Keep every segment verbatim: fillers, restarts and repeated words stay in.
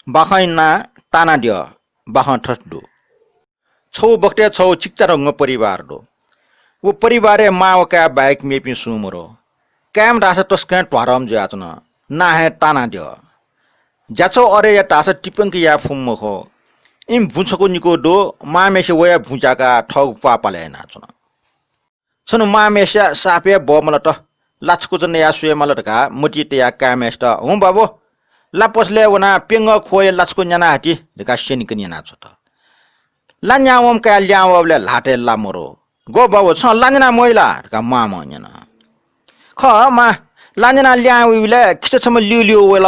बाखं इन्ना तानाद्यः, बाखं थथे दु। छगू बखतय् छगू चिकिचाधंगु परिवार दु। व परिवारय् मां व काय् बाहेक मेपिं सुं मदु। काय्म्ह धाःसा तसकं ध्वाथम्ह जुयाच्वन, नां हे तानाद्यः। ज्याछगू अथे यात धाःसा तिप्यंक याये फुम्ह मखु। इमि बुँ छकू निकू दु, मांम्हेसे वया बुँ ज्याकाः थःगु प्वाः पालय् यानाच्वन। छन्हु मांम्हेस्या साप हे ब्वःमलात, ला छकूचा नयाः स्वयेमाल धकाः मतिइ तयाः काय्म्हेसित, हुँ बाबु, ला पसलय् वनाः प्यंगः ख्वःया ला छकू न्याना हति धकाः स्यनेकने यानाछ्वत। ला न्यावंम्ह काय् ल्याहां वःबलय् ल्हातय् ला मदु। गु बाबु, छं ला न्याना मवइ ला धकाः मांम्हं न्यन। खः मां, ला न्यानाः ल्याहां वइबलय् खिचा छम्ह ल्यूल्यू वल,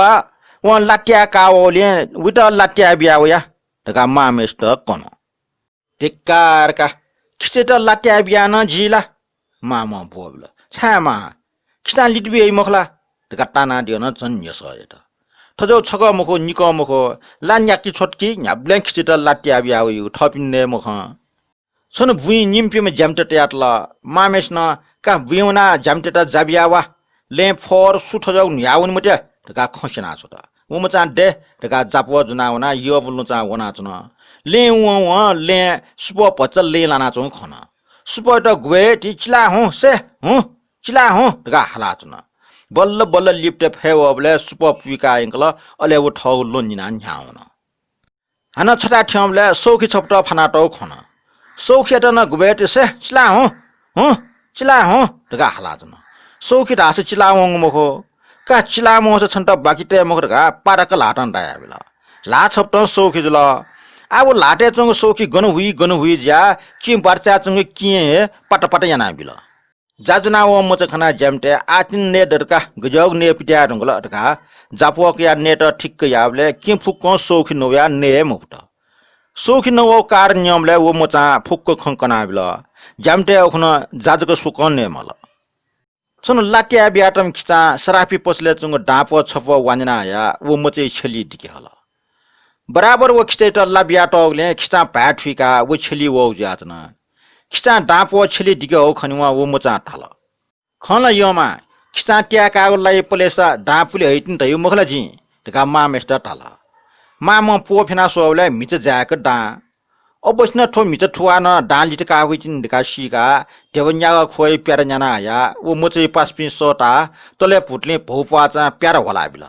वं ला त्याये का वःगुलिं वइत ला त्याये बिया वया धकाः मांम्हेसित कन। धिक्कार का, खिचायात ला त्याये बियाः नं जी ला? मांम्हं ब्वःबिल। छाय् मां, खिचां लित बियाइ मखु ला? धकाः तानाद्यः नं झन न्ह्यसः यात। थज्याःगु छकः मखु, निकः मखु, ला न्याकी छ्वत कि न्ह्याबलें खिचायात ला त्याये बियाः वइगु, थःपिं नये मखं। छन्हु बुँइ निम्हपिंम्ह ज्यामित तयातल। मांम्हेसिनं का बुँइ वनाः ज्यामितयात जा बियाः वा, लँय् फर सु थज्याःगु न्हुयाः वने मते धकाः खँ स्यनाछ्वत। व मचां दे धकाः जाप्वः ज्वनाः वनाः यःबलुँचां वनाच्वन। लँय् वं वं लँय् सुपः भचा लँय् लानाच्वंगु खन। सुपःयात गुबलय् ति चिलाः हुँ, से हुँ, चिलाः हुँ धकाः हालाच्वन। बल्ल बल्ल लिपतय् फय् वःबलय् सुपः पुइकाः यंकल, अले व थःगु ल्वहं निनाः न्ह्याः वन। हानं छथाय् थ्यंबलय् सौखी छपत फानातःगु खन। सौखीयात नं गुबलय् ति से चिलाः हुँ, हुँ, चिलाः हुँ धकाः हालाच्वन। सौखी धाःसा चिलावंगु मखु। का चिलामंसा छन्त बाकि तये मखु धकाः पारक्क ल्हातं दायाबिल। ल्हाः छपतं सौखी जुल। आः व ल्हातय् च्वंगु सौखी गन हुइ गन हुइ जुयाः किं बारचाय् च्वंगु किं हे पात पात यानाबिल। जा ज्वनावंम्ह मचा खनाः ज्यामितय् आःतिनि नये दत का, गज्याःगु नये पित्याये धुंकल धकाः जाप्वः कयाः नयेत ठिक्क याःबलय् किं फुक्कं सौखी नवयाः नये हे मफुत। सौखी नवःगु कारण न्यंबलय् व मचां फुक्क खँ कनाबिल। ज्यामितय् उखुन्हु जा जक स्वकं नये माल। छन्हु ला त्याये बियातःम्ह खिचां सराफी पसलय् च्वंगु दांप्वः छप्वः वान्यना हयाः व मचाया छ्यलिइ दिके हल। बराबर व खिचायात ला बियातःगुलिं खिचां भाय् थुइकाः व छ्यलिइ वःगु जुयाच्वन। खिचां दांप्वः छ्यलिइ दिके हःगु खनेवं व मचां धाल, खँ ला यःमां, खिचां त्याये काःगु लाइ पलेसा दां पुले हइतिनि धयागु मखु ला जिं धकाः मांम्हेसित धाल। मांम्हं प्वः फ्यना स्वःबलय् म्हिचा जाय्‌क दां। अबलय् नं थ्व म्हिचा थुवालं दां लित काः वइतिनि धकाः सीकाः ध्यबा न्यागः ख्वःया प्यारा न्याना हयाः व मचाया पासापिं सःताः तलय् भुतुलिं भौ प्वाःचां प्यारा ह्वलाबिल।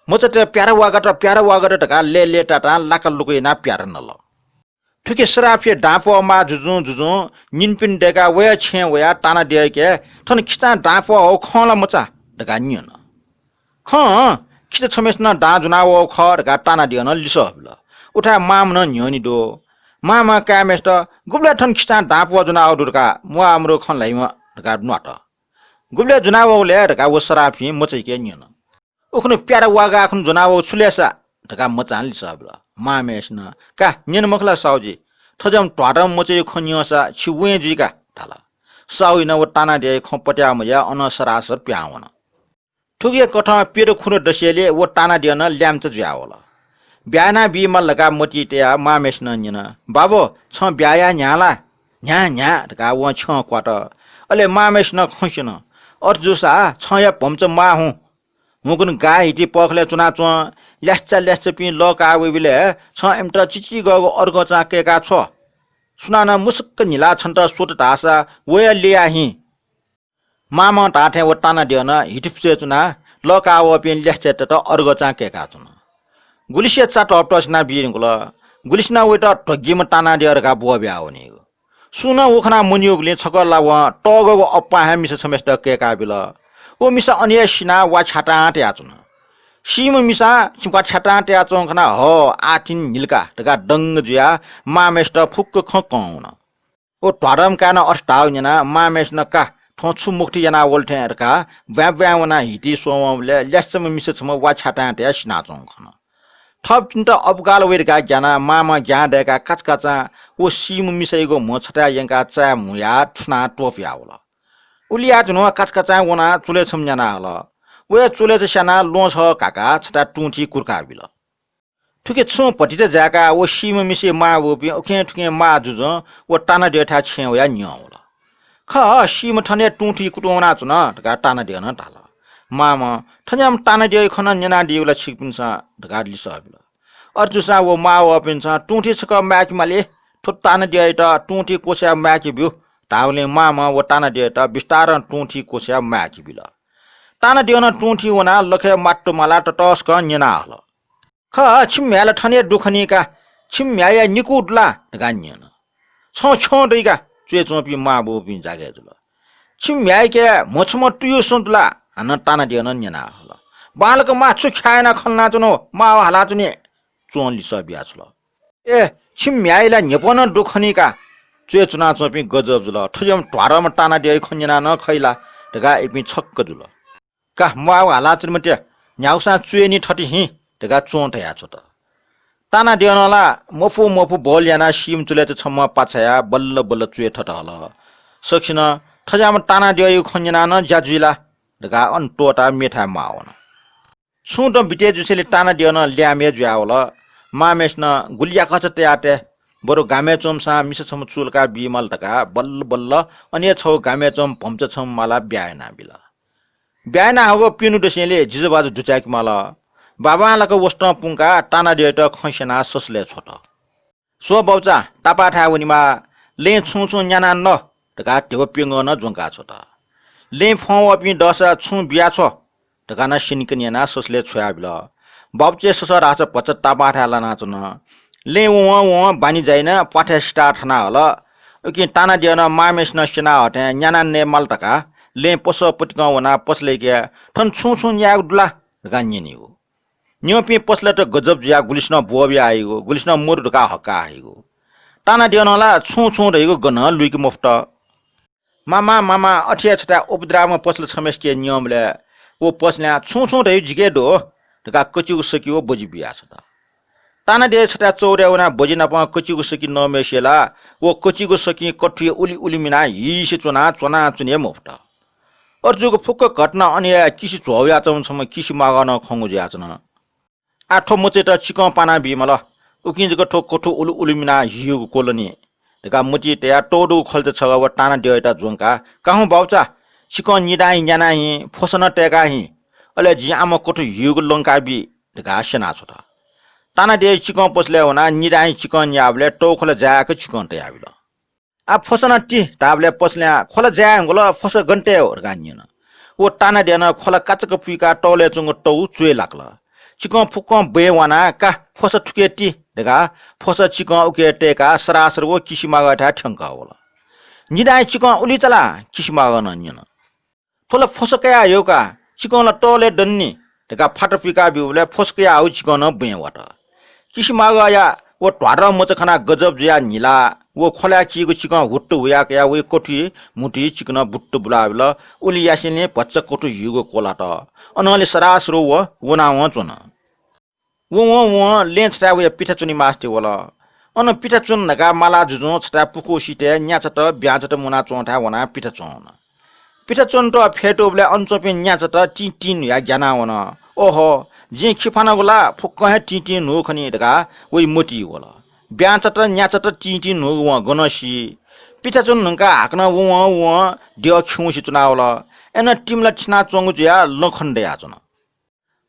मचात प्यारा वागात, प्यारा वागात धकाः लय्‌लय्‌तातां लाकालुक यानाः प्यारा नल। थुकी सराफीया दांप्वः माः जुजुं जुजुं निन्हु पिन्हु दय्‌काः वया छेँय् वयाः तानाद्यःयाके थन खिचां दांप्वः हःगु खं ला मचा धकाः न्यन। खं, खिचा छम्हेसिनं दां ज्वनावःगु खः धकाः तानाद्यःनं लिसः बिल। उथाय् मांम्ह नं न्ह्यःने दु। मांम्हं काय्‌म्हेसित गुबलय् थन खिचां दांप्वः ज्वनावःगु दु धकाः म्वाः मदुगु खँ ल्हाइम्ह धकाः न्वात। गुबलय् ज्वनावःगु लय् धकाः व सराफीं मचायाके न्यन। उखुन्हु प्यारा वागाः खुन्हु ज्वनावःगु छु लय् सा धकाः मचां लिसः बिल। मांम्हेसिनं, का, न्यन मखु ला साहुजी, थज्याःम्ह ध्वाथम्ह मचाया खँ न्यंसा छि वँय् जुइ का धाल। साहुयानं व तानाद्यःया खँ पत्याः मयाः अनं सरासर पिहां वन। थुकिया कथं प्यदँ खुन्हु दसेंलि व तानाद्यः नं ल्याय्‌म्हचा जुयावल। ब्याहा यानाबी माल धकाः मतिइ तयाः मांम्हेसिनं न्यन, बाबु, छं ब्याहा याये न्ह्याः ला? न्ह्याः, न्ह्याः धकाः वं छ्यं क्वात। अले मांम्हेसिनं खँ स्यन, अथे जूसा छं या भम्चा माः हुँ। हुंकन गाः हिति पःखलय् च्वनाच्वं, ल्यासेचा ल्यासेचापिं लः काः वइबलय् छं इमित चिचिगःगु अरगःचां कय्‌का छ्व। सुनानं मुसुक्क न्हिलाः छन्त स्वत धाःसा वया ल्ययाः हिँ। मांम्हं धाःथें व तानाद्यःनं हिति पुचय् च्वनाः लः काः वःपिं ल्यासेचातय्‌त अरगःचां कय्‌काच्वन। गुलिसिया चा धपधप सिनाबी धुंकल, गुलिसिनं वइत ध्वगिम्ह तानाद्यः धकाः ब्वःबिया वनीगु। सुं नं व खनाः मन्यूगुलिं छकः ला वं तःगःगु अप्पां हे मिसा छम्हेसित कय्‌काबिल। व मिसा अन हे सिनाः वा छ्यातां तयाच्वन। सीम्ह मिसां वा छ्यातां तयाच्वंगु खनाः हः, आःतिनि न्हिल का धकाः दंग जुयाः मांम्हेसित फुक्क खँ कं वन। व ध्वाथम्ह काय्‌नं अथे धाःगु न्यनाः मांम्हेसिनं का, थ्वं छु मुक्ति यानाः वल थें धकाः ब्वाँय् ब्वाँय् वनाः हितिइ स्वः वंबलय् ल्यासेचाम्ह मिसा छम्ह वा छ्यातां तयाः सिनाच्वंगु खन। थःपिन्त अपगाल वइ धकाः ग्यानाः मांम्हं ग्यां दय्‌काः काचाकाचां व सीम्ह मिसायागु म्ह छथाय् यंकाः चाय् म्हुयाः थुनाः त्वपुयावल। उलि याये धुन काचाकाचां वनाः चुलय् छम्ह न्याना हल। वया चुलय् चा स्यानाः ल्वहं छगः घाकाः छथाय् तुं थी कुतुकाबिल। थुकी छुं भतिचा जाय्‌काः व सीम्ह मिसाया मां वःपिं उखें थुखें माः जुजुं व तानाद्यःथाय् छेँय् वयाः न्यं वल। खः, सीम्ह थन हे तुं थी कुतुं वनाच्वन धकाः तानाद्यःनं धाल। मांम्हं थज्याःम्ह तानाद्यःया खँ नं न्यनादीगु ला छिकपिन्सं धकाः लिसः बिल। अथे जूसां व मावःपिन्सं तुंथि छकः माय्के माली, थ्व तानाद्यःयात तुंथि क्वछाय् माय्के ब्यु धाःगुलिं मांम्हं व तानाद्यःयात बिस्तारं तुंथि क्वछाय् माय्के बिल। तानाद्यः नं तुंथि वनाः लखय् मात्तु मालाः ततःसकं न्यना हल। खः, छिमि म्ह्याय् ला थन हे दु खनी का, छिमि म्ह्याय्या निकू दु ला धकाः न्यन। छं छ्यं दइ का, च्वय् च्वंपिं मांबौपिं जागय् जुल। छिमि म्ह्याय्के म्हछम्ह तुयु सुं दु ला? हानं तानाद्यः नं न्यना हल। बांलाक मां छु ख्याः यानाः खँ ल्हानाच्वन, माव हालाच्वने। च्वं लिसः बियाछ्वल। ए, छिमि म्ह्याय् ला न्ह्यपं नं दु खनी का। च्वय् च्वनाच्वंपिं गजब जुल। थज्याःम्ह ध्वादःम्ह तानाद्यःया खँ न्यनाः नं खइ ला धकाः इपिं छक्क जुल। का, म्वाः हालाच्वने मते, न्ह्यागुसां च्वय् नि थथे हिँ धकाः च्वं धयाछ्वत। तानाद्यःनं ला मफु मफु बोल यानाः सीम्ह चुलय् छम्ह पाछाया बल्ल बल्ल च्वय् थत हल। सकसिनं थज्याःम्ह तानाद्यःयागु खँ न्यनाः नं ज्या जुइ ला धकाः अन त्वःताः मेथाय् म्वाः वन। छुं दँ बिते जुसेंलि तानाद्यः नं ल्याय्म्ह जुयावल। मांम्हय्सिनं गुलि याकःचा तयातये, बरु गामय् च्वंम्हसां मिसा छम्ह चूलाका बीमाल धकाः बल्ल बल्ल अन हे छगू गामय् च्वंम्ह भम्चा छम्ह मालाः ब्याहा यानाबिल। ब्याहा याना हःगु प्यन्हु दसेंलि जिजुभाजु दुचाय्के माल। बांबांलाक वसतं पुंकाः तानाद्यःयात खँ स्यनाः ससलय् छ्वत। स्व बाउचा, तापाःथाय् वनेमाः, लँय् छुं छुं न्यानाः न धकाः धिबा प्यंगः नं ज्वंकाछ्वत। लँय् फ्वं वःपिं दःसा छुं बियाछ्व धकाः नं स्यनेकने यानाः ससलय् छ्वयाबिल। बाउचाया ससः धाःसा भचा तापाःथाय् लानाच्वन। लँय् वं वं बानिज्या यानाः प्वाथय् सिताः थाना हल। उकिं तानाद्यः नं मांम्हय्सिनं स्यना हःथें न्यानाः नयेमाल धकाः लँय् पसः पतिकं वनाः पसलय्के थन छुं छुं न्यायेगु दु ला धकाः न्यनीगु। न्यंपिं पसलय्त गजब जुयाः गुलिसिनं ब्वः बियाहइगु, गुलिसिनं मदु धकाः हक्काः हइगु। तानाद्यः नं ला छुं छुं धइगु गनं लुइके मफुत। मामा, मामा, अथे हे छथाय् उपद्राःम्ह पसला छम्हय्सिके न्यंबलय् व पसलां छुं छुं धइगु जिके दु धकाः कचिगु सकी व बजि बियाछ्वत। तानाद्यः छथाय् चौरय् वनाः बजि नापं कचिगु सकी नःम्हय्सिके ला व कचिगु सकिं कथुइ उलि उलि मिनाः हिसे च्वनाः च्वनाच्वने हे मफुत। अथे जूगु फुक्क घटना अन हे किसि झ्वः वयाच्वंम्ह छम्ह किसि मागः नं खंगु जुयाच्वन। आः थ्व मचायात चिकं पाना बीमाल, उकिं जक थ्व कथु उलि उलि मिनाः हिउगु क्वलनि धकाः मतिइ तयाः तःदुगु ख्वल्चा छगः व तानाद्यःयात ज्वंकाः, का हुँ बाउचा, चिकं निदां हि न्याना हि, फ्वसा नं तय्का हि, अले जिं आम्ह कथु हिउगु लंका बी धकाः स्यनाछ्वत। तानाद्यः चिकं पसलय् वनाः निदां हि चिकं न्याःबलय् तःख्वला जाय्क चिकं तयाबिल। आ, फ्वसा नं ति धाःबलय् पसलां ख्वला जाये धुंकल, फ्वसा गन तये हो धकाः न्यन। व तानाद्यः नं ख्वला काचाक्क पुइकाः तःलय् च्वंगु तौ च्वय् लाकल। चिकं फुक्कं बँय् वानाः का फ्वसा थुके ति धकाः फ्वसा चिकं उके तय्काः सरासर व किसि मागःथाय् थ्यंकः वल। निदां हे चिकं उलि चा ला? किसि मागः नं न्यन। थ्व ला फ्वसा कयाः हयेगु का, चिकं ला तःलय् दनि नि धकाः फात पुइका ब्यूबलय् फ्वसा कयाः हःगु चिकं नं बँय् वात। किसि मागःया व ध्वादँ मचा खनाः गजब जुयाः न्हिलाः व ख्वलाय् कीगु चिकं हुत्त हुया कयाः वइ कथुइ म्हुतुइ चिकनं बुत्त बुलाबिल। उलि यासेंलि भचा कथु हिउगु क्वलात। अनंलि सरासर व वनावं च्वन। वं वं लँय् छथाय् वया पिथाच्वने मास्ति वल। अन पिथाच्वन धकाः माला जुजुं छथाय् पुखू सिथय् न्याचात, ब्याँचात मुनाच्वंथाय् वनाः पिथाच्वन। पिथाच्वनेत फ्यतुबलय् अन च्वंपिं न्याचात तिं तिं न्हुयाः ग्यानावन। ओहो, जिं खिफानागु ला फुक्कं हे तिं तिं न्हू खनी धकाः वइ मतिइ वल। ब्याँचात, न्याचात तिं तिं न्हूगु वं गनं सी? पिथाच्वन धुंकाः हाकनं वं वं द्यः खिउँसे च्वनावल। अय्नं तिमिला थिनाच्वंगु जुयाः लँ खने दयाच्वन।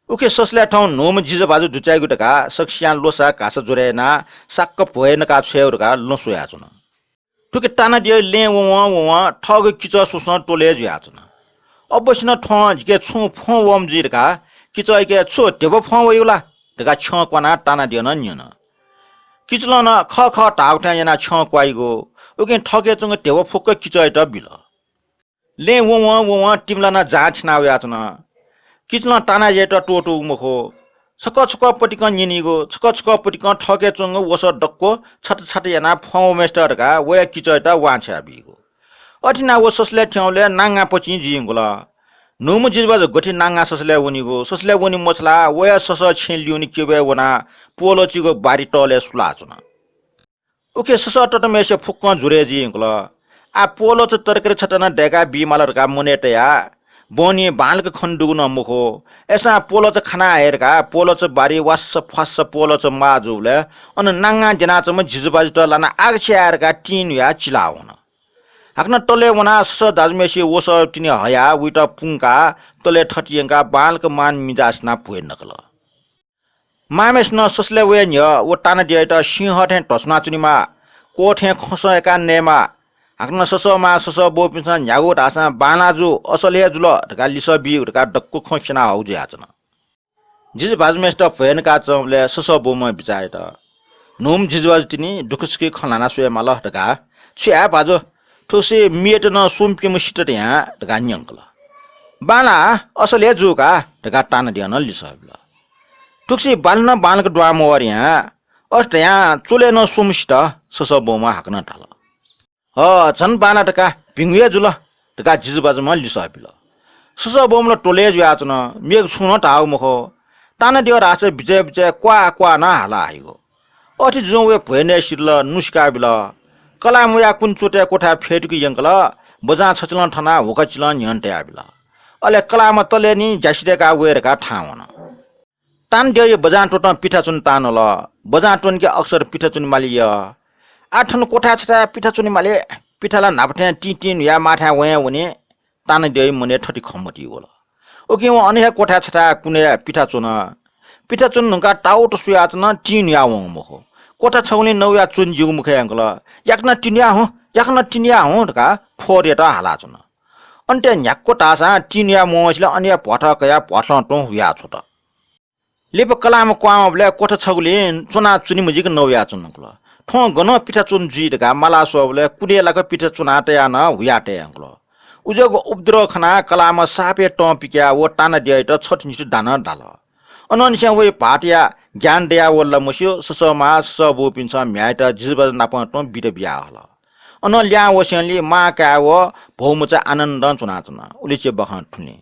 उखे ससलय् थौं न्हूम्ह जिजु भाजु दुचाइगु धकाः सकसियां ल्वसा घासा ज्वरय् यानाः साक्क भ्वय् नकाः छ्वयेगु धकाः लँ स्वयाच्वन। थुखे तानाद्यः लँय् ववं ववं थःगु किचः स्वसं त्वलय् जुयाच्वन। अबसिनं थ्वं जिके छुं फ्वं वःम्ह जुइ धकाः किचःयाके छु धिबा फ्वं वइगु ला धकाः छ्यं क्वानाः तानाद्यः नं न्यन। किचलं नं खः खः धाःगु थें यानाः छ्यं क्वाइगु। उकिं थःके च्वंगु धिबा फुक्क किचःयात बिल। लँय् ववं ववं तिमिला नं जां थिना वयाच्वन। किचलं तानाद्यःयात त्वःतूगु मखु। छकः छकः पतिकं न्यनीगु, छकः छकः पतिकं थःके च्वंगु वसः दक्व छत छत यानाः फ्वं वःम्हय्सित धकाः वया किचःयात वांछ्वया बीगु। अथे यानाः व ससलय् थ्यंबलय् नांगां पचिं जुइ धुंकल। न्हूम्ह जिजुभाजु गथे नांगां ससलय् वनीगु, ससलय् वने मछालाः वया ससः छेँय् ल्यूने क्यबय् वनाः प्वलचिगु बारी तःलय् सुलाच्वन। उखे ससः ततम्हय्सित फुक्कं ज्वरय् जुइ धुंकल। आः प्वलच तरकारी छता नं दय्का बीमाल धकाः मनय् तयाः बहनी बांलाक खने दुगु नं मखु। अय्सां प्वलच खाना हये धकाः प्वलच बारी वास्स फ्वास्स प्वलच माः जूबलय् अन नांगां द्यनाच्वंम्ह जिजुभाजुत लानाः आगछ्याये धकाः तिं न्हुयाः चिला वन। हाकनं तलय् वनाः ससः दाजुम्हय्सित वसः तिनि हयाः वइत पुंकाः तलय् थत यंकाः बांलाक मान मिजासि यानाः भ्वय् नकल। मांम्हेसिनं ससलय् वये न्ह्यः व तानाद्यःयात सिंह थें ध्वसुना च्वनेमाः, क्वः थें खसं याकाः नयेमाः। हाकनं ससः मां ससः बौपिन्सं न्ह्यागु धाःसां बांलाः जू, असल हे जुल धकाः लिसः बीगु धकाः दक्व खँ स्यना हःगु जुयाच्वन। जिजुभाजुम्हेसित भ्वय् नकाच्वंबलय् ससः बौम्हं बिचाः यात, न्हूम्ह जिजुभाजु तिनि दुःखसुखय् खँ ल्हाना स्वये माल धकाः। छु याये भाजु, थुगुसी मियात नं स्वम्ह प्यम्ह सित धयां धकाः न्यंकल। बांलाः, असल हे जू का धकाः तानाद्यः नं लिसः बिल। थुगुसी बांलाः नं बांलाक दुहां मवः धयां, अथे धयां च्वलय् नं स्वम्ह सित, ससः बौम्हं हाकनं धाल। ह, झन बांलाः धकाः भिंगु हे जुल धकाः जिजुभाजुम्हं लिसः बिल। ससः बौम्ह ला त्वलय् जुयाच्वन, मेगु छुं नं धाःगु मखु। तानाद्यः धाःसा बिचय् बिचय् क्वाः क्वाः नं हाला हइगु। अथे जुं वया भ्वय् नयेसित ला नुसिका बिल। कलाःम्ह वया कुने च्वतय् क्वथाय् फ्यतुके यंकल, बजां छचिलं थनाः हुखाचिलं न्ह्यःने तयाबिल। अले कलाःम्ह तलय् निं ज्या सिधय्काः वये धकाः थाहां वन। तानाद्यःया बजां त्वःतं पिथा च्वने ताःनल। बजां त्वनेके अक्सर पिथा च्वने माली यः। आः थन क्वथाय् छथाय् पिथा च्वने माली, पिथा ला न्हापा थें तिं तिं न्हुयाः माःथाय् वँय् वनी। तानाद्यःया मनय् थथे खँ मतिइ वल। उकिं वं अन हे क्वथाय् छथाय् कुनय् पिथा च्वन। पिथा च्वने धुंकाः ताउत स्वयाच्वन, तिं न्हुयाः वंगु मखु। क्वथा छगुलिं नवया च्वने ज्यूगु मखु धयंकल। याकनं तिं न्हुयाः हुँ, याकनं तिं न्हुयाः हुँ धकाः थ्वःतय्त हालाच्वन। अन तय् न्ह्याक्व धाःसां तिं न्हुयाः मवंसे ला अन हे भ्वाथः कयाः भ्वाथलं तुं हुयाः छ्वत। लिपा कलाःम्ह क्वाःम्हबलय् क्वथा छगुलिं च्वनाः च्वने मजिक नवयाच्वंकल। थ्वं गनं पिथा च्वने जुइ धकाः माला स्वःबलय् कुनय् लाक पिथा च्वनाः तयाः नं हुयाः तयेयंकल। उज्याःगु उपद्रव खनाः कलाःम्ह सापय् तं पिकयाः व तानाद्यःयात छथुनिथु दानं दाल। अनंनिसें वया भाःतया ज्ञान दयावल ला मस्यू, ससः मां ससः बौपिन्सं म्ह्याय्‌यात जिजुभाजु नापं तुं बिदा बियाहल। अनं ल्याहां वसेंलि मां काय् व भौमचा आनन्दं च्वनाच्वन। उलिचे बखं थुलि।